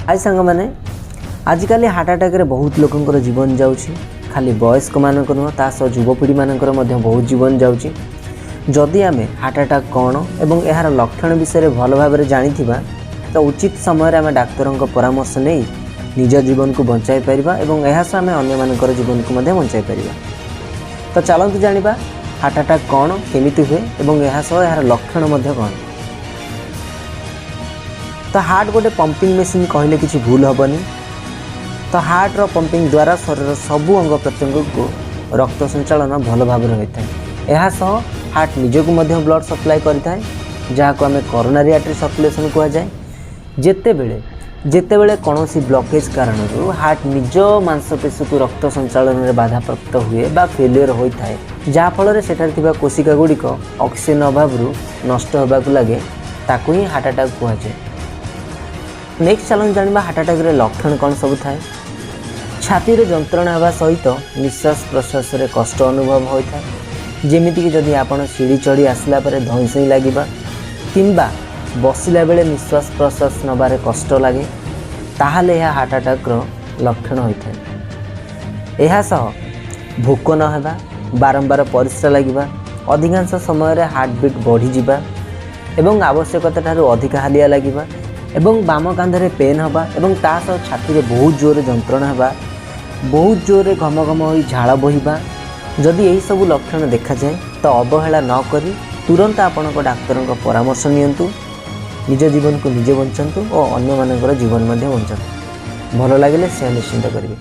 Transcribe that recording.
High ସାଙ୍ଗମାନେ, ଆଜିକାଲି heart ଆଟାକ୍ରେ ବହୁତ ଲୋକଙ୍କର ଜୀବନ ଯାଉଛି। ଖାଲି ବୟସ୍କମାନଙ୍କ ନୁହଁ, ତା ସହ ଯୁବପିଢ଼ିମାନଙ୍କର ମଧ୍ୟ ବହୁତ ଜୀବନ ଯାଉଛି। ଯଦି ଆମେ ହାର୍ଟ ଆଟାକ୍ କ'ଣ ଏବଂ ଏହାର ଲକ୍ଷଣ ବିଷୟରେ ଭଲ ଭାବରେ ଜାଣିଥିବା, ତ ଉଚିତ ସମୟରେ ଆମେ ଡାକ୍ତରଙ୍କ ପରାମର୍ଶ ନେଇ ନିଜ ଜୀବନକୁ ବଞ୍ଚାଇ ପାରିବା ଏବଂ ଏହା ସହ ଆମେ ଅନ୍ୟମାନଙ୍କର ଜୀବନକୁ ମଧ୍ୟ ବଞ୍ଚାଇ ପାରିବା। ତ ଚାଲନ୍ତୁ ଜାଣିବା ହାର୍ଟ ଆଟାକ୍ କ'ଣ, କେମିତି ହୁଏ ଏବଂ ଏହା ସହ ଏହାର ଲକ୍ଷଣ ମଧ୍ୟ କ'ଣ। ତ ହାର୍ଟ ଗୋଟେ ପମ୍ପିଂ ମେସିନ୍ କହିଲେ କିଛି ଭୁଲ ହେବନି। ତ ହାର୍ଟର ପମ୍ପିଂ ଦ୍ୱାରା ଶରୀରର ସବୁ ଅଙ୍ଗ ପ୍ରତ୍ୟଙ୍ଗକୁ ରକ୍ତ ସଞ୍ଚାଳନ ଭଲ ଭାବରେ ହୋଇଥାଏ। ଏହା ସହ ହାର୍ଟ ନିଜକୁ ମଧ୍ୟ ବ୍ଲଡ଼ ସପ୍ଲାଏ କରିଥାଏ, ଯାହାକୁ ଆମେ କରୋନାରୀ ଆର୍ଟରୀ ସର୍କୁଲେସନ୍ କୁହାଯାଏ। ଯେତେବେଳେ ଯେତେବେଳେ କୌଣସି ବ୍ଲକେଜ୍ କାରଣରୁ ହାର୍ଟ ନିଜ ମାଂସପେଶୀକୁ ରକ୍ତ ସଞ୍ଚାଳନରେ ବାଧାପ୍ରାପ୍ତ ହୁଏ ବା ଫେଲିୟର ହୋଇଥାଏ, ଯାହାଫଳରେ ସେଠାରେ ଥିବା କୋଶିକା ଗୁଡ଼ିକ ଅକ୍ସିଜେନ୍ ଅଭାବରୁ ନଷ୍ଟ ହେବାକୁ ଲାଗେ, ତାକୁ ହିଁ ହାର୍ଟ ଆଟାକ୍ କୁହାଯାଏ। ନେକ୍ସଟ ଚାଲନ୍ତୁ ଜାଣିବା ହାର୍ଟ ଆଟାକ୍ର ଲକ୍ଷଣ କ'ଣ ସବୁ ଥାଏ। ଛାତିରେ ଯନ୍ତ୍ରଣା ହେବା ସହିତ ନିଶ୍ୱାସ ପ୍ରଶ୍ୱାସରେ କଷ୍ଟ ଅନୁଭବ ହୋଇଥାଏ। ଯେମିତିକି ଯଦି ଆପଣ ସିଢ଼ି ଚଢ଼ି ଆସିଲା ପରେ ଧଇଁ ସଇଁ ଲାଗିବା କିମ୍ବା ବସିଲା ବେଳେ ନିଶ୍ୱାସ ପ୍ରଶ୍ୱାସ ନେବାରେ କଷ୍ଟ ଲାଗେ, ତାହେଲେ ଏହା ହାର୍ଟ ଆଟାକ୍ର ଲକ୍ଷଣ ହୋଇଥାଏ। ଏହା ସହ ଭୋକ ନ ହେବା, ବାରମ୍ବାର ପରିସ୍ରା ଲାଗିବା, ଅଧିକାଂଶ ସମୟରେ ହାର୍ଟବିଟ୍ ବଢ଼ିଯିବା ଏବଂ ଆବଶ୍ୟକତା ଠାରୁ ଅଧିକା ହାଲିଆ ଲାଗିବା ଏବଂ ବାମ କାନ୍ଧରେ ପେନ୍ ହେବା ଏବଂ ତା ସହ ଛାତିରେ ବହୁତ ଜୋରରେ ଯନ୍ତ୍ରଣା ହେବା, ବହୁତ ଜୋରରେ ଘମ ଘମ ହୋଇ ଝାଳ ବୋହିବା। ଯଦି ଏହିସବୁ ଲକ୍ଷଣ ଦେଖାଯାଏ, ତ ଅବହେଳା ନ କରି ତୁରନ୍ତ ଆପଣଙ୍କ ଡାକ୍ତରଙ୍କ ପରାମର୍ଶ ନିଅନ୍ତୁ। ନିଜ ଜୀବନକୁ ନିଜେ ବଞ୍ଚାନ୍ତୁ ଓ ଅନ୍ୟମାନଙ୍କର ଜୀବନ ମଧ୍ୟ ବଞ୍ଚାନ୍ତୁ। ଭଲ ଲାଗିଲେ ସେୟାର ନିଶ୍ଚିନ୍ତ କରିବେ।